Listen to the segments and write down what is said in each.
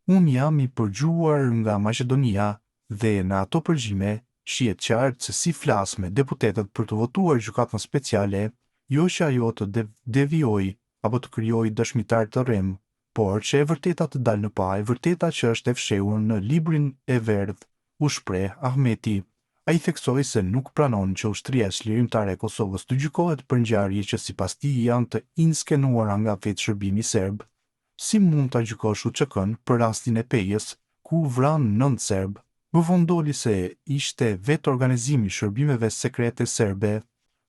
Unë jam i përgjuar nga Maqedonia dhe në ato përgjime shihet qartë se si flas me deputetët për të votuar Gjykatën Speciale, jo që ajo të devijojë apo të krijojë dëshmitarë të rremë, por që e vërteta të dalë në pah, e vërteta që është e fshehur në librin e verdhë, u shpreh Ahmeti. Ai theksoi se nuk pranon që Ushtria Çlirimtare e Kosovës të gjykohet për ngjarje që sipas tij janë të inskenuara nga vetë shërbimi serb. Si mund ta gjykosh UÇK-në për rastin e Pejës, ku u vranë nëntë serbë? Më vonë doli se ishte vetë organizimi i shërbimeve sekrete serbe.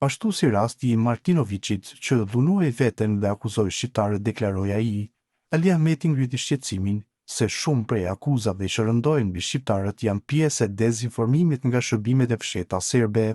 Ashtu si rasti i Martinoviçit që dhunoi veten dhe akuzoi shqiptarët deklaroi ai. Ali Ahmeti ngriti shqetësimin se shumë prej akuzave që rëndojnë mbi shqiptarët janë pjesë e dezinformimit nga shërbimet e fshehta serbe.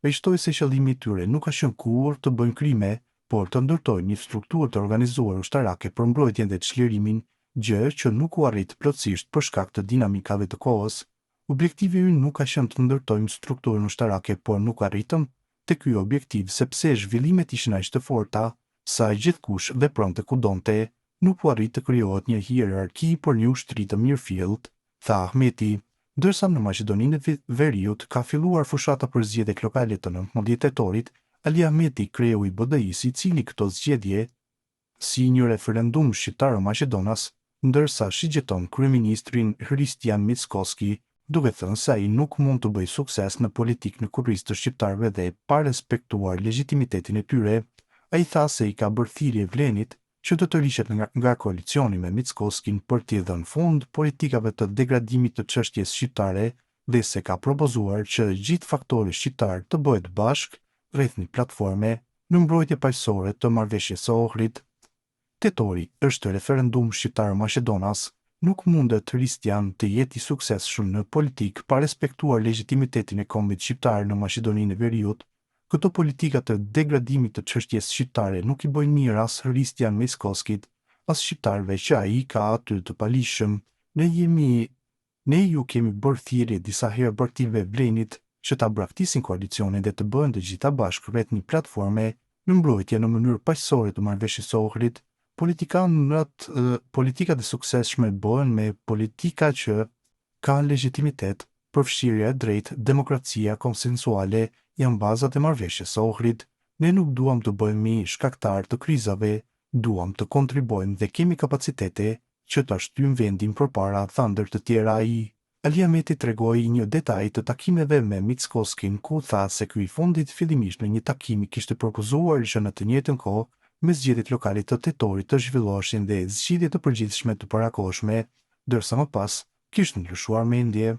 Ai shtoi se qëllimi i tyre nuk ka qenë kurrë të bëjnë krime, por të ndërtojnë një strukturë të organizuar ushtarake për mbrojtjen dhe çlirimin, gjë që nuk u arrit plotësisht për shkak të dinamikave të kohës. Objektivi ynë nuk ka qenë të ndërtojmë strukturën ushtarake, por nuk arritëm te ky objektiv sepse zhvillimet ishin aq të forta, sa gjithkush vepronte ku donte, nuk u arrit të krijohet një hierarki por një ushtri të mirëfilltë, tha Ahmeti. Ndërsa në Maqedoninë e Veriut ka filluar fushata për zgjedhjet lokale të 19 tetorit, Ali Ahmeti, kreu i BDI-së i cili këto zgjedhje si një referendum shqiptaro-maqedonas, ndërsa shigjeton kryeministrin Hristijan Mickoski, duke thënë se ai nuk mund të bëjë sukses në politikë në kurriz të shqiptarëve dhe pa respektuar legjitimitetin e tyre. Ai tha se i ka bërë thirrje VLEN-it që të tërhiqet nga koalicioni me Mickoskin për t'i dhënë fund politikave të degradimit të çështjes shqiptare dhe se ka propozuar që gjithë faktori shqiptar të bëhet bashkë rreth një platforme në mbrojtje paqësore të Marrëveshjes së Ohrit. Tetori është referendum shqiptaro-maqedonas, nuk mundet Hristijan të jetë i suksesshëm në politikë pa respektuar legjitimitetin e kombit shqiptar në Maqedoninë e Veriut Këto politika të degradimit të çështjes shqiptare nuk i bëjnë mirë as Hristijan Mickoskit, as shqiptarëve që ai ka aty të paligjshëm. Ne jemi Ne ju kemi bërë thirrje disa herë partive VLEN-it që ta braktisin koalicionin dhe të bëhen të gjitha bashkë rreth një platforme në mbrojtje në mënyrë paqësore të Marrëveshjes së Ohrit. Politikanët politikat e suksesshme bëhen me politika që Kanë legjitimitet, përfshirja e drejtë, demokracia konsensuale janë bazat e Marrëveshjes së Ohrit. Ne nuk duam të bëhemi shkaktarë të krizave, duam të kontribuojmë dhe kemi kapacitete që ta shtyjmë vendin përpara, tha ndër të tjera ai. Ali Ahmeti tregoi një detaj të takimeve me Mickoskin ku tha se ky i fundit fillimisht në një takim i kishte propozuar që në të njëjtën kohë me zgjedhjet lokale të tetorit të zhvilloheshin dhe zgjedhje të përgjithshme të parakohshme ndërsa më pas kishte ndryshuar mendje.